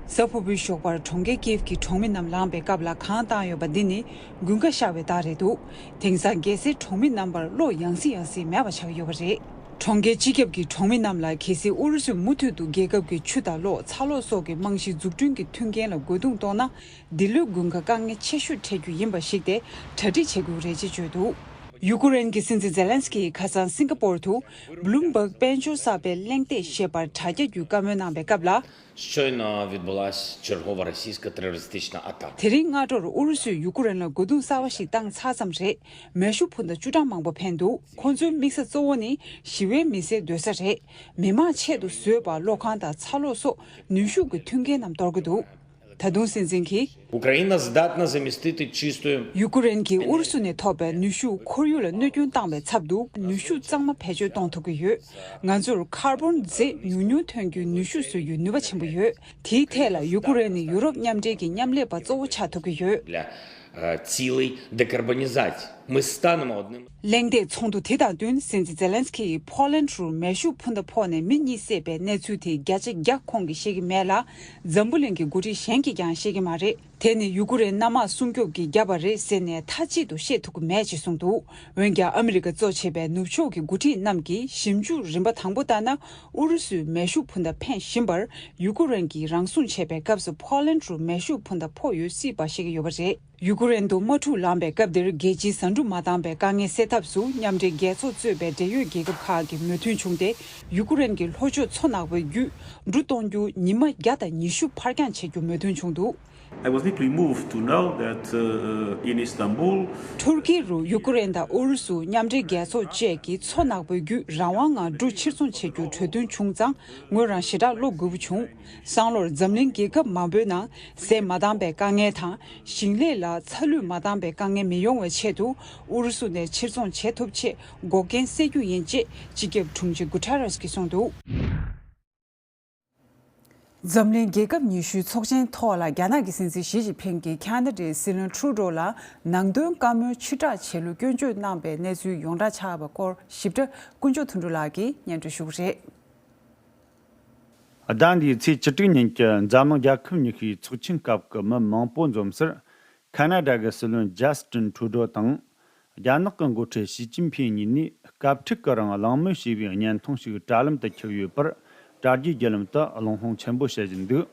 གཟའ་ཕུར་བུའི་ཞོགས་པར་གྲོང་ཁྱེར་ཀིབ་ཀྱི་གྲོང་མི་རྣམས་ལངས་པའི་སྐབས་ལ་གངས་བཏང་ཡོད་པ་འདི་ནི་དགུན་ཁ་ཤར་བའི་རྟགས་རེད་འདུག་དེང་སང་རྒྱལ་སའི་གྲོང་མི་རྣམ་པར་གློག་ཡང་སེ་ཡང་སེ་མེད་པ་ཆགས་ཡོད་པ་རེད། གྲོང་ཁྱེར་སྤྱི་ཁྱབ་ཀྱི་གྲོང་མི་རྣམས་ལ་གལ་སྲིད་ཨུ་རུ་སུས་མུ་མཐུད་དུ་རྒྱལ་ཁབ་ཀྱི་ཆུ་དང་གློག་ཚ་གློག་སོགས་ཀྱི་རྨང་གཞི་འཛུགས་སྐྲུན་གྱི་མཐུན་རྐྱེན་ལ་རྒོལ་རྡུང་གཏོང་ན། འདི་ལོའི་དགུན་ཁ་དཀའ་ངལ་ཆེ་ཤོས་འཕྲད་རྒྱུ་ཡིན་པ་ཞིག་སྟེ་གྲ་སྒྲིག་བྱེད་དགོས་རེད་ཅེས་བརྗོད་འདུག་ཡུ་ཀེ་རེན་གྱི་སྲིད་འཛིན་ཛེ་ལན་སི་ཀིས་ཁ་སང་སིང་ག་པོར་དུ་བྷི་ལུམ་བྷག་དཔལ་འབྱོར་གསར་པའི་གླེང་སྟེགས་ཞེས་པར་དྲ་རྒྱ་བརྒྱུད་བཀའ་མོལ་གནང་བའི་སྐབས་ལ། Щойно відбулась чергова російська терористична атака. དེ་རིང་སྔ་དྲོར་ཨུ་རུ་སུས་ཡུ་ཀེ་རེན་ལ་རྒོལ་རྡུང་གསར་བ་ཞིག་བཏང་ཚར་ཙམ་རེད། མེ་ཤུགས་འཕུར་མདའ་བཅུ་གྲངས་མང་པོ་འཕེན་འདུག་ཁོ་ཚོའི་དམིགས་ས་གཙོ་བོ་ནི་ཞི་བའི་མི་སེར་སྡོད་ས་རེད། མི་མང་ཆེད་དུ་བཟོས་པ་གློག་ཁང་དང་ཚ་གློག་སོགས་ནུས་ཤུགས་ཀྱི་མཐུན་རྐྱེན་རྣམས་གཏོར་གྱི་འདུག་ད་དུང་སྲིད་འཛིན་གྱིས། Україна здатна замістити чистою. ཡུ་ཀེ་རེན་གྱིས་ཨུ་རུ་སུ་ནས་ཐོབ་པའི་ནུས་ཤུགས་ཁོར་ཡུག་ལ་གནོད་སྐྱོན་བཏང་བའི་ཚབ་ཏུ་ནུས་ཤུགས་གཙང་མ་བེད་སྤྱོད་གཏོང་ཐུབ་ཀྱི་ཡོད། ང་ཚོར་ཁར་བོན་རྫས་ཉུང་ཉུང་ཐོན་རྒྱུའི་ནུས་ཤུགས་བཟོ་རྒྱུའི་ནུས་པ་ཆེན་པོ་ཡོད། དེའི་ཐད་ལ་ཡུ་ཀེ་རེན་ནི་ཡུ་རོབ་མཉམ་འབྲེལ་གྱི་མཉམ་ལས་པ་གཙོ་བོ་ཆགས་ཐུབ་ཀྱི་ཡོད། Для цілей декарбонізації. Ми станемо одним. གླེང་སྟེགས་ཚོགས་འདུ་དེ་དང་བསྟུན་སྲིད་འཛིན་ཛེ་ལན་སི་ཀི་ཡིས་ཕོ་ལན་ཌི་རུ་མེ་ཤུགས་འཕུར་མདའ་ཕོག་ནས་མི་གཉིས་བསད་པའི་གནས་ཚུལ་དེ་བརྒྱ་ཆ་བརྒྱ་ཁོང་གིས་ཤེས་ཀྱི་མེད་ལ། འཛམ་བུ་གླིང་གི་འགོ་ཁྲིད་གཞན་གྱིས་ཀྱང་ཤེས་ཀྱི་མ་རེད། དེ་ནི་ཡུ་ཀེ་རེན་གནམ་དམག་སྲུང་སྐྱོབ་ཀྱིས་བརྒྱབ་པ་རེད་ཟེར་ནས་མཐའ་གཅིག་ཏུ་བཤད་ཐུབ་ཀྱི་མེད་ཅེས་གསུངས་འདུག་འོན་ཀྱང་ཨ་མི་རི་ཀ་གཙོ་བྱས་པའི་ནུབ་ཕྱོགས་ཀྱི་འགོ་ཁྲིད་རྣམས་ཀྱིས་ཞིབ་འཇུག་རིམ་པ་དང་པོ་ལྟར་ན། ཨུ་རུ་སུས་མེ་ཤུགས་འཕུར་མདའ་འཕེན་བཞིན་པར། ཡུ་ཀེ་རེན་གྱིས་རང་སྲུང་བྱེད་པའི་སྐབས་སུ་ཕོ་ལན་ཌི་རུ་མེ་ཤུགས་འཕུར་མདའ་ཕོག་ཡོད་སྲིད་པ་ཤེས་ཀྱི་ཡོད་པ་རེད། ཡུ་ཀེ་རེན་དུ་དམག་འཁྲུག་ལངས་པའི་སྐབས་དེར་རྒྱལ་སྤྱིའི་བཟའ་འབྲུ་མ་འདང་པའི་དཀའ་ངལ་སེལ་ཐབས་སུ་མཉམ་འབྲེལ་རྒྱལ་ཚོགས་གཙོས་པའི་འབྲེལ་ཡོད་རྒྱལ་ཁབ་ཁག་གིས་མོས་མཐུན་བྱུང་སྟེ། ཡུ་ཀེ་རེན་གྱི་ལྷོ་ཕྱོགས་མཚོ་ནག་པོའི་བརྒྱུད་འབྲུ་གཏོང་རྒྱུ་ཉི་མ་བརྒྱ་དང་ཉི་ཤུ་ཕར་འགྱངས་བྱེད་རྒྱུ་མོས་མཐུན་བྱུང་འདུག I was deeply moved to know that, uh, in Istanbul, ཐུར་ཀི་རུ་ཡུ་ཀེ་རེན་དང་ཨུ་རུ་སུ་མཉམ་འབྲེལ་རྒྱལ་ཚོགས་བཅས་ཀྱིས་མཚོ་ནག་པོའི་བརྒྱུད་རང་དབང་ངང་འབྲུ་ཕྱིར་ཚོང་བྱེད་རྒྱུར་གྲོས་མཐུན་བྱུང་ཙང་ངོས་རང་ཞེ་དྲག་བློ་འགུལ་བ་བྱུང་། སང་ལོར་འཛམ་གླིང་རྒྱལ་ཁབ་མང་པོའི་ནང་ཟས་མ་འདང་པའི་དཀའ་ངལ་དང་། ཞིང་ལས་ལ་ཚ་ལུད་མ་འདང་པའི་དཀའ་ངལ་མི་ཡོང་བའི་ཆེད་དུ་ཨུ་རུ་སུ་ནས་ཕྱིར་ཚོང་བྱེད་ཐུབ་ཆེད་འགོག་རྐྱེན་སེལ་རྒྱུ་ཡིན་ཅེས་སྤྱི་ཁྱབ་དྲུང་ཆེ་གུ་ཐེ་རེས་ཀྱིས་གསུངས་འདུག་འཛམ་གླིང་རྒྱལ་ཁབ་ཉི་ཤུའི་ཚོགས་ཆེན་ཐོག་ལ་རྒྱ་ནག་གི་སྲིད་འཛིན་ཞི་ཅིན་ཕིང་གིས་ཁ་ན་ཌའི་སྲིད་བློན་ཁྲུ་ཌོ་ལ་ནང་དོན་བཀའ་མོལ་ཕྱིར་བསྒྲགས་བྱས་ལུགས་སྐྱོན་བརྗོད་གནང་པའི་གནས་ཚུལ་ཡོངས་གྲགས་ཆགས་པ་སྐོར་ཞིབ་ཕྲ་ཀུན་སྤྱོད་དོན་གྲུབ་ལགས་ཀྱིས་སྙན་སྒྲོན་ཞུ་གི་རེད། ཟླ་འདིའི་ཚེས་བཅུ་དྲུག་ཉིན་གྱི་འཛམ་གླིང་རྒྱལ་ཁབ་ཉི་ཤུའི་ཚོགས་ཆེན་སྐབས་ཀྱི་མི་མང་པོ་འཛོམས་སར། ཁ་ན་ཌ་གི་སྲིད་བློན་ཇ་སི་ཏིན་ཁྲུ་ཌོ་དང་། རྒྱ་ནག་གི་འགོ་ཁྲིད་ཞི་ཅིན་ཕིང་གཉིས་ནས་སྐབས་འཁྲུག་གི་རིང་གླེང་མོལ་བྱས་པའི་བརྙན་ཐུང་ཞིག་དྲ་ལམ་དུ་ཁྱབ་ཡོད་པར། དྲ་རྒྱའི་བརྒྱུད་ལམ་དུ་གླེང་སློང་ཆེན་པོ་བྱེད་བཞིན་འདུག།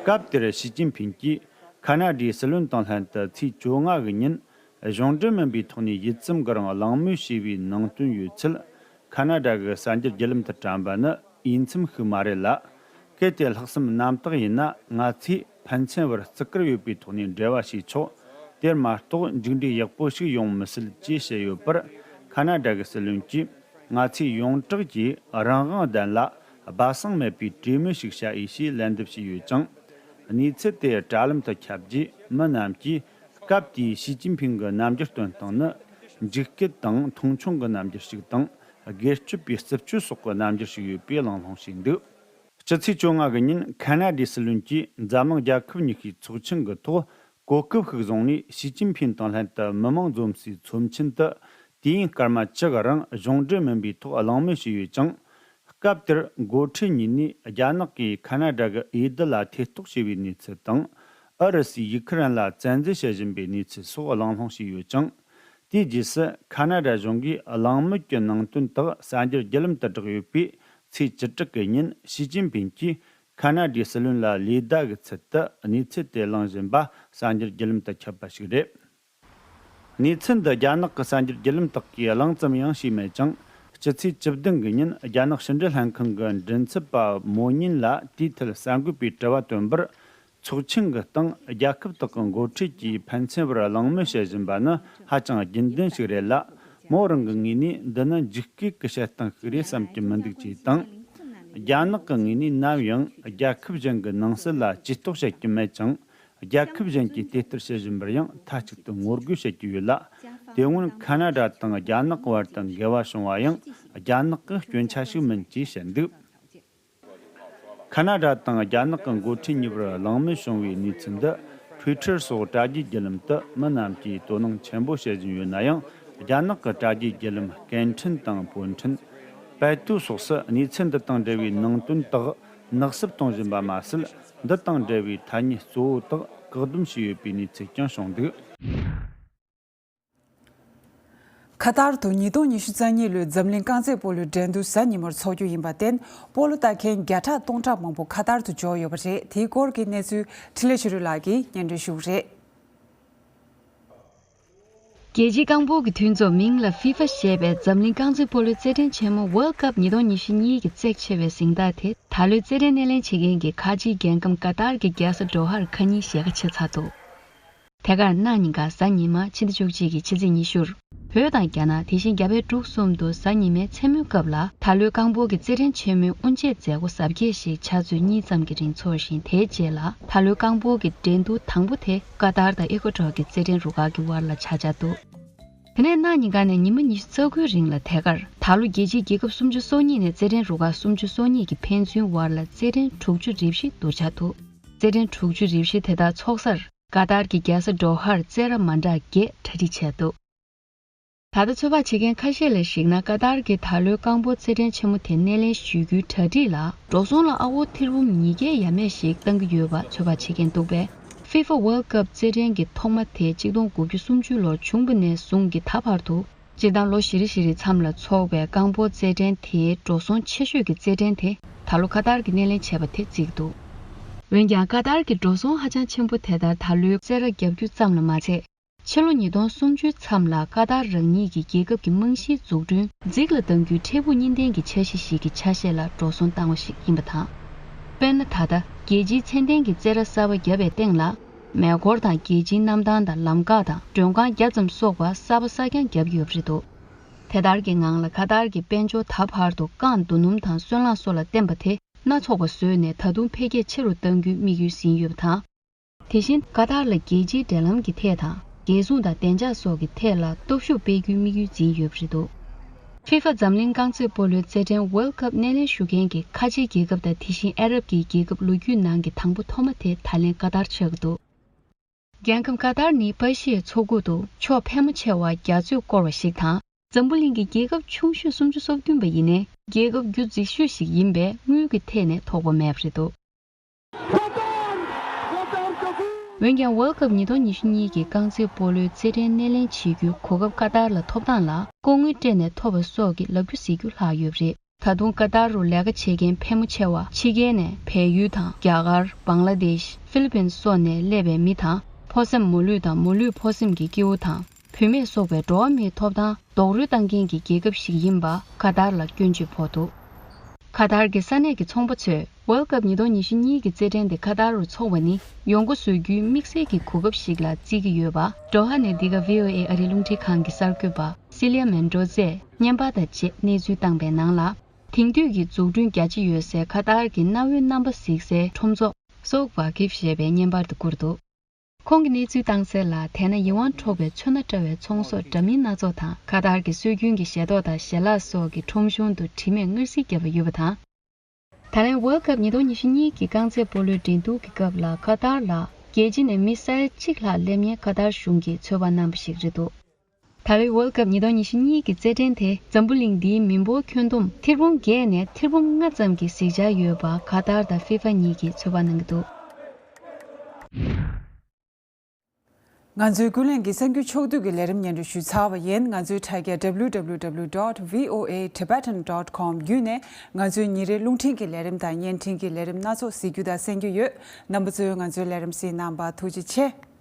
སྐབས་དེར་ཞི་ཅིན་ཕིང་གིས་ཁ་ན་ཌའི་སྲིད་བློན་དང་ལྷན་དུ་ཚེས་བཅོ་ལྔ་གི་ཉིན་གཞུང་འབྲེལ་མིན་པའི་ཐོག་ནས་ཡིད་ཙམ་གྱི་རིང་གླེང་མོལ་བྱས་པའི་ནང་དོན་ཡོད་ཚུལ། ཁ་ན་ཌ་གི་གསར་འགྱུར་བརྒྱུད་ལམ་དུ་བཀྲམ་པ་ནི་འོས་འཚམ་ཞིག་མ་རེད་ལ། གལ་ཏེ་ལྷག་བསམ་རྣམ་དག་ཡིན་ན་ང་ཚོས་ཕན་ཚུན་བར་བརྩི་བཀུར་ཡོད་པའི་ཐོག་ནས་འབྲེལ་བ་བྱས་ཆོག། དེར་མ་གཏོགས་མཇུག་འབྲས་ཡག་པོ་ཞིག་ཡོང་མི་སྲིད་ཅེས་བཤད་ཡོད་པར། ཁ་ན་ཌ་གི་སྲིད་བློན་གྱིས་ང་ཚོས་ཡོངས་གྲགས་ཀྱིས་རང་དབང་ལྡན་ལ་སྦ་གསང་མེད་པའི་གྲོས་མོལ་ཞིག་བྱ་འོས་ཞེས་ལན་འདེབས་བྱས་ཡོད་ཅིང་། གནས་ཚུལ་དེ་དྲ་ལམ་དུ་ཁྱབ་རྗེས་མི་རྣམས་ཀྱིས། སྐབས་དེའི་ཞི་ཅིན་ཕིང་གི་རྣམ་འགྱུར་སྟོན་སྟངས་ནི། འཇིགས་སྐུལ་དང་མཐོང་ཆུང་གི་རྣམ་འགྱུར་ཞིག་དང་། སྒེར་གཅོད་པའི་རྩུབ་སྤྱོད་སོགས་ཀྱི་རྣམ་འགྱུར་ཞིག་ཡོད་པའི་གླེང་སློང་བྱས་འདུག། སྤྱི་ཚེས་བཅོ་ལྔ་གི་ཉིན་ཁ་ན་ཌའི་སྲིད་བློན་གྱིས་འཛམ་གླིང་རྒྱལ་ཁབ་ཉི་ཤུའི་ཚོགས་ཆེན་གྱི་ཐོག་གོ་སྐབས་ཤིག་བཟུང་ནས་ཞི་ཅིན་ཕིང་དང་ལྷན་དུ་མི་མང་འཛོམས་སའི་ཚོམས་ཆེན་དུ་དུས་ཡུན་སྐར་མ་བཅུ་གི་རིང་གཞུང་འབྲེལ་མིན་པའི་ཐོག་གླེང་མོལ་བྱས་ཡོད་ཅིང་། སྐབས་དེར་འགོ་ཁྲིད་གཉིས་ནས་རྒྱ་ནག་གིས་ཁ་ན་ཌ་གི་འོས་བསྡུ་ལ་ཐེ་གཏོགས་བྱས་པའི་གནས་ཚུལ་དང་། ཨུ་རུ་སུས་ཡུ་ཁུ་རེན་ལ་བཙན་འཛུལ་བྱེད་བཞིན་པའི་གནས་ཚུལ་སོགས་གླེང་སློང་བྱས་ཡོད་ཅིང་། དེའི་རྗེས་སུ་ཁ་ན་ཌ་གཞུང་གིས་གླེང་མོལ་གྱི་ནང་དོན་དག་གསར་འགྱུར་བརྒྱུད་ལམ་དུ་བསྒྲགས་ཡོད་པའི་ཚེས་བཅུ་དྲུག་གི་ཉིན་ཞི་ཅིན་ཕིང་གིས་ཁ་ན་ཌའི་སྲིད་བློན་ལ་ལེ་བདའ་གི་ཚུལ་དུ་གནས་ཚུལ་དེ་གླེང་བཞིན་པ་གསར་འགྱུར་བརྒྱུད་ལམ་དུ་ཁྱབ་པ་ཞིག་རེད། གནས་ཚུལ་འདི་རྒྱ་ནག་གི་གསར་འགྱུར་བརྒྱུད་ལམ་དག་གིས་གླེང་ཙམ་ཡང་བྱས་མེད་ཅིང་། སྤྱི་ཚེས་བཅུ་བདུན་གི་ཉིན་རྒྱ་ནག་ཕྱི་འབྲེལ་ལྷན་ཁང་གི་མགྲིན་ཚབ་པ་མོ་ཉིན་ལ་དེའི་ཐད་གསར་འགོད་པས་དྲི་བ་བཏོན་པར། ཚོགས་ཆེན་གྱི་སྟེང་རྒྱལ་ཁབ་དག་གི་འགོ་ཁྲིད་ཀྱིས་ཕན་ཚུན་བར་གླེང་མོལ་བྱེད་བཞིན་པ་ནི་ཧ་ཅང་རྒྱུན་ལྡན་ཞིག་རེད་ལ། མོ་རང་གི་ངོས་ནས་འདི་ནི་འཇིགས་སྐུལ་གྱི་བྱེད་སྟངས་ཤིག་རེད་བསམ་གྱི་མི་འདུག་ཅེས་དང་། རྒྱ་ནག་གི་ངོས་ནས་ནམ་ཡང་རྒྱལ་ཁབ་གཞན་གྱི་ནང་སྲིད་ལ་ཇུས་གཏོགས་བྱེད་ཀྱི་མེད་ཅིང་། རྒྱལ་ཁབ་གཞན་གྱིས་དེ་ལྟར་བྱེད་བཞིན་པར་ཡང་མཐའ་གཅིག་ཏུ་ངོ་རྒོལ་བྱེད་ཀྱི་ཡོད་ལ། དེ་སྔོན་ཁ་ན་ཌ་དང་རྒྱ་ནག་བར་དུ་འགལ་བ་བྱུང་བ་ཡང་རྒྱ་ནག་གི་སྐྱོན་ཆ་ཞིག་མིན་ཅེས་བཤད་འདུག། ཁ་ན་ཌ་དང་རྒྱ་ནག་གི་འགོ་ཁྲིད་གཉིས་བར་གླེང་མོལ་བྱུང་བའི་གནས་ཚུལ་འདི་ཊུའི་ཊར་སོགས་དྲ་རྒྱའི་བརྒྱུད་ལམ་དུ་མི་རྣམས་ཀྱིས་དོ་སྣང་ཆེན་པོ་བྱེད་བཞིན་ཡོད་ན་ཡང་། རྒྱ་ནག་གི་དྲ་རྒྱའི་བརྒྱུད་ལམ་སྐད་འཕྲིན་དང་བོད་འཕྲིན། པད་ཏུའུ་སོགས་སུ་གནས་ཚུལ་འདི་དང་འབྲེལ་བའི་ནང་དོན་དག་ནག་སུབ་གཏོང་བཞིན་པ་མ་ཟད། འདི་དང་འབྲེལ་བའི་ཐ་སྙད་གཙོ་བོ་དག་བཀག་སྡོམ་བྱས་ཡོད་པའི་གནས་ཚུལ་ཀྱང་བྱུང་འདུག། ཁ་ཏར་དུ་ཉིས་སྟོང་ཉི་ཤུ་རྩ་གཉིས་ལོའི་འཛམ་གླིང་རྐང་རྩེད་སྤོ་ལོའི་འགྲན་བསྡུར་གཟའ་ཉི་མར་འཚོགས་རྒྱུ་ཡིན་པར་བརྟེན། སྤོ་ལོ་ལྟ་མཁན་བརྒྱ་ཕྲག་སྟོང་ཕྲག་མང་པོ་ཁ་ཏར་དུ་འབྱོར་ཡོད་པ་རེད། དེའི་སྐོར་གྱི་གནས་ཚུལ་འཕྲིན་ལས་ཆོས་སྒྲོན་ལགས་ཀྱིས་སྙན་སྒྲོན་ཞུ་གི་རེད། རྒྱལ་སྤྱིའི་རྐང་སྤོལ་གྱི་མཐུན་ཚོགས་མིང་ལ་ཧྥི་ཧྥ་ཞེས་པའི་འཛམ་གླིང་རྐང་རྩེད་སྤོ་ལོའི་རྩེད་འགྲན་ཆེན་མོ་World Cup ཉིས་སྟོང་ཉི་ཤུ་གཉིས་ཀྱི་རྩེག་ཆེ་བའི་གཟེངས་རྟགས་དེ་ད་ལོའི་རྩེད་འགྲན་སྣེ་ལེན་བྱེད་མཁན་གྱི་ཁ་ཆེའི་རྒྱལ་ཁམས་ཀ་ཏར་གྱི་རྒྱལ་ས་ཌོ་ཧར་ཁ་ཉིན་ཞལ་ཁ་ཕྱེ་ཚར་འདུག། ཐད་ཀར་གནངས་ཉིན་ཀ་གཟའ་ཉི་མ་ཕྱི་ཟླ་བཅུ་གཅིག་གི་ཕྱི་ཚེས་ཉི་ཤུར། བོད་དང་རྒྱ་ནག་དེ་བཞིན་རྒྱ་བལ་འབྲུག་གསུམ་དུ་གཟའ་ཉི་མའི་མཚན་མོའི་སྐབས་ལ་ད་ལོའི་རྐང་སྤོལ་གྱི་རྩེད་འགྲན་ཆེན་མོའི་དབུ་འབྱེད་མཛད་སྒོ་གཟབ་རྒྱས་ཤིག་ཆུ་ཚོད་གཉིས་ཙམ་གྱི་རིང་འཚོགས་ཤིང་། དེའི་རྗེས་ལ་ད་ལོའི་རྐང་སྤོལ་གྱི་འགྲན་བསྡུར་དང་པོ་དེ་ཀ་ཏར་དང་ཨི་ཀོ་ཊོར་གྱི་རྩེད་འགྲན་རུ་ཁག་གི་དབར་ལ་ཆགས་འཆར་འདུག། དེ་ནས་གནངས་ཉིན་ཀ་ནས་ཉི་མ་ཉི་ཤུ་རྩ་དགུའི་རིང་ལ་ཐད་ཀར་ད་ལོ་རྒྱལ་སྤྱིའི་རྒྱལ་ཁབ་སུམ་ཅུ་སོ་གཉིས་ནས་རྩེད་འགྲན་རུ་ཁག་སུམ་ཅུ་སོ་གཉིས་ཀྱིས་ཕན་ཚུན་དབར་ལ་རྩེད་འགྲན་དྲུག་ཅུ་རེ་བཞི་བསྡུར་འཆར་འདུག། རྩེད་འགྲན་དྲུག་ཅུ་རེ་བཞི་དེ་དག་འཚོགས་སར་ཀ་ཏར་གྱི་རྒྱལ་ས་ཌོ་ཧར་རྩེད་ར་མ་འདྲ་བརྒྱད་གྲ་སྒྲིག་བྱས་འདུག། ད་ལྟ་ཚོད་དཔག་བྱེད་མཁན་ཁ་ཤས་ལ་གཞིགས་ན། ཀ་ཏར་གྱི་ད་ལོའི་རྐང་སྤོལ་རྩེད་འགྲན་ཆེན་མོ་དེ་སྣེ་ལེན་ཞུ་རྒྱུའི་གྲ་སྒྲིག་ལ་འགྲོ་སོང་ལ་ཨ་སྒོར་ཐེར་འབུམ་ཉིས་བརྒྱ་ཡས་མས་ཤིག་གཏང་གི་ཡོད་པ་ཚོད་དཔག་བྱེད་མཁན་འདུག་པས། ཧྥི་ཧྥ་ཝོལ་ཀབ་རྩེད་འགྲན་གྱི་ཐོག་མ་དེ་གཅིག་སྟོང་དགུ་བརྒྱ་སུམ་ཅུ་ལོར་བྱུང་བ་ནས་བཟུང་གི་ད་བར་དུ། སྤྱིར་བཏང་ལོ་བཞི་རེ་བཞི་རེའི་མཚམས་ལ་འཚོགས་པའི་རྐང་སྤོལ་རྩེད་འགྲན་དེའི་འགྲོ་སོང་ཆེ་ཤོས་ཀྱི་རྩེད་འགྲན་དེ་ད་ལོ་ཀ་ཏར་གྱིས་སྣེ་ལེན་བྱས་པ་དེ་བརྩིས་འདུག། འོན་ཀྱང་ཀ་ཏར་གྱི་འགྲོ་སོང་ཧ་ཅང་ཆེན་པོ་དེ་ལྟར་ད་ལོའི་རྩེད་ར་བརྒྱབ་རྒྱུ་ཙམ་ལ་མ་ཚད། ཕྱི་ལོ་ཉིས་སྟོང་སུམ་ཅུའི་མཚམས་ལ་ཀ་ཏར་རང་ཉིད་ཀྱི་རྒྱལ་ཁབ་ཀྱི་རྨང་གཞིའི་འཛུགས་སྐྲུན་རྫིག་ལ་གཏང་རྒྱུའི་འཕྲལ་ཕུགས་གཉིས་ལྡན་གྱི་འཆར་གཞི་ཞིག་གི་ཆ་ཤས་ལ་འགྲོ་སོང་བཏང་བ་ཞིག་ཡིན་པ་དང་། དཔེར་ན། ད་ལྟ་རྒྱལ་སྤྱིའི་ཚད་ལྡན་གྱི་རྩེད་ར་གསར་པ་བརྒྱབ་པའི་སྟེང་ལ། མེ་འཁོར་དང་རྒྱལ་སྤྱིའི་གནམ་ཐང་དང་ལམ་འགག་དང་མགྲོན་ཁང་བརྒྱ་ཙམ་སོགས་པ་གསར་པ་གསར་རྐྱང་བརྒྱབ་ཡོད་པ་རེད་འདུག། དེ་ལྟར་གྱི་ངང་ལ་ཀ་ཏར་གྱི་དཔལ་འབྱོར་ད་བར་དུ་རྐང་བསྡུ་སྣུམ་དང་སོལ་རླངས་སོགས་ལ་བརྟེན་པ་དེ་སྣ་ཚོགས་པ་བཟོས་ནས་ད་དུང་འཕེལ་རྒྱས་ཆེ་རུ་གཏང་རྒྱུའི་དམིགས་ཡུལ་ཟིན་ཡོད་པ་དང་། དེ་བཞིན་ཀ་ཏར་ལ་རྒྱལ་སྤྱིའི་འབྲེལ་ལམ་གྱི་ཐད་དང་། རྒྱལ་སྲུང་དང་བདེ་འཇགས་སོགས་ཀྱི་ཐད་ལ་སྟོབས་ཤུགས་སྤེལ་རྒྱུའི་དམིགས་ཡུལ་འཛིན་ཡོད་པ་རེད་འདུག། ཕི་ཧྥ་འཛམ་གླིང་རྐང་རྩེད་སྤོ་ལོའི་རྩེད་འགྲན་World Cup སྣེ་ལེན་ཞུ་མཁན་གྱི་ཁ་ཆེའི་རྒྱལ་ཁབ་དང་དེ་བཞིན་ཨ་རབ་ཀྱི་རྒྱལ་ཁབ་ལོ་རྒྱུས་ནང་གི་དང་པོ་ཐོག་མ་དེ་ད་ལན་ཀ་ཏར་ཆགས་ཀྱི་འདུག། རྒྱལ་ཁམས་ཀ་ཏར་ནི་པ་ཤིའི་མཚོ་ཁུག་ཏུ་ཕྱོགས་ཕལ་མོ་ཆེ་བ་རྒྱ་མཚོས་བསྐོར་བ་ཞིག་དང་། འཛམ་བུ་གླིང་གི་རྒྱལ་ཁབ་ཆུང་ཤོས་སུམ་ཅུ་སོ་བདུན་པ་ཡིན་ནའི་རྒྱལ་ཁབ་རྒྱུ་རྫིག་ཤོས་ཤིག་ཡིན་པས་དངུལ་གྱི་ཐད་ནས་ཐོགས་པ་མེད་པ་རེད་འདུག། འོན་ཀྱང་World Cup ཉིས་སྟོང་ཉི་ཤུ་གཉིས་ཀྱི་རྐང་རྩེད་སྤོ་ལོའི་རྩེད་འགྲན་སྣེ་ལེན་བྱེད་རྒྱུའི་གོ་སྐབས་ཀ་ཏར་ལ་ཐོབ་སྟངས་ལ་ལྐོག་དངུལ་སྤྲད་ནས་ཐོབ་པ་སོགས་ཀྱི་ལབ་རྒྱུ་ཟེར་རྒྱུ་ལྷག་ཡོད་པ་རེད། ད་དུང་ཀ་ཏར་རུ་ལས་ཀ་བྱེད་མཁན་ཕལ་མོ་ཆེ་བ་ཕྱི་རྒྱལ་ནས་བལ་ཡུལ་དང་རྒྱ་གར། བང་ལ་དེཤ། ཧྥི་ལི་པིན་སོགས་ནས་སླེབས་པའི་མི་དང་། ཕོ་སེམས་མོ་ལུས་དང་མོ་ལུས་ཕོ་སེམས་ཀྱི་སྐྱེ་བོ་དང་། བུད་མེད་སོགས་པའི་འགྲོ་བ་མིའི་ཐོབ་ཐང་རྡོག་རོལ་བཏང་མཁན་གྱི་རྒྱལ་ཁབ་ཞིག་ཡིན་པ་ཀ་ཏར་ལ་སྐྱོན་བརྗོད་ཕོག་འདུག། ཀ་ཏར་གྱི་ས་གནས་ཀྱི་ཚོང་པ་ཚོས་World Cup ཉིས་སྟོང་ཉི་ཤུ་གཉིས་ཀྱི་རྩེད་འགྲན་དེ་ཀ་ཏར་རུ་འཚོགས་པ་ནི་ཡོང་སྒོ་བཟོ་རྒྱུའི་དམིགས་བསལ་གྱི་གོ་སྐབས་ཤིག་ལ་བརྩི་གི་ཡོད་པ། དོ་ཧ་ནས་འདི་ག་ཝི་ཨོ་ཨེ་ཨ་རིའི་རླུང་འཕྲིན་ཁང་གི་གསར་འགོད་པ་སི་ལི་ཡ་མན་ཏྲོ་ཙེས་བརྙན་པར་དང་བཅས་གནས་ཚུལ་བཏང་པའི་ནང་ལ། དེང་དུས་ཀྱི་འཛུགས་སྐྲུན་རྒྱ་ཆེ་ཡོད་སའི་ཀ་ཏར་གྱི་གནའ་བོའི་རྣམ་པ་གཟིགས་སའི་ཁྲོམ་ཚོགས་སོག་ཝ་ཀིབ་ཞེས་པའི་བརྙན་པར་དུ་བསྐུར་འདུག། ཁོང་གིས་གནས་ཚུལ་བཏང་གསལ་ལ། དེ་ན་ཡིད་དབང་འཕྲོག་པའི་ཚོན་སྣ་བཀྲ་བའི་ཚོང་ཟོག་འདྲ་མིན་སྣ་ཚོགས་དང་། ཀ་ཏར་གྱི་སྲོལ་རྒྱུན་གྱི་ཞལ་ཏོག་དང་ཞལ་ལག་སོགས་ཀྱི་ཁྲོམ་གཞུང་དུ་དྲི་མེད་མངར་ཟིལ་བརྒྱབ་པ་ཡོད་པ་དང་། ད་ལན་World Cup ཉིས་སྟོང་ཉི་ཤུ་གཉིས་ཀྱི་རྐང་རྩེད་སྤོ་ལོའི་འགྲན་བསྡུར་གྱི་སྐབས་ལ་ཀ་ཏར་ལ་རྒྱལ་སྤྱི་ནས་མི་ས་ཡ་གཅིག་ལྷག་སླེབས་མཁན་ཀ་ཏར་གཞུང་གིས་ཚོད་དཔག་གནང་བ་ཞིག་རེད་འདུག། ད་རེས་World Cup ཉིས་སྟོང་ཉི་ཤུ་གཉིས་ཀྱི་རྩེད་འགྲན་དེ་འཛམ་བུ་གླིང་འདིའི་མི་འབོར་ཁྱོན་བསྡོམས་ཐེར་འབུམ་བརྒྱད་ནས་ཐེར་འབུམ་ལྔ་ཙམ་གྱི་གཟིགས་འཆར་ཡོད་པ་ཀ་ཏར་དང་ཧྥི་ཧྥ་གཉིས་ཀྱིས་ཚོད་དཔག་གནང་གི་འདུག། ང་ཚོའི་ཀུན་གླེང་གི་གསར་འགྱུར་ཕྱོགས་བསྡུས་ཀྱི་ལས་རིམ་སྙན་སྒྲོན་ཞུས་ཚར་བ་ཡིན། ང་ཚོའི་དྲ་རྒྱ་W W W dot V O A Tibetan dot com བརྒྱུད་ནས་ང་ཚོའི་ཉིན་རེའི་རླུང་འཕྲིན་གྱི་ལས་རིམ་དང་བརྙན་འཕྲིན་གྱི་ལས་རིམ་སྣ་ཚོགས་གཟིགས་རྒྱུ་དང་གསན་རྒྱུ་ཡོད། རྣམ་པ་ཚོས་ང་ཚོའི་ལས་རིམ་གཟིགས་གནང་བར་ཐུགས་རྗེ་ཆེ།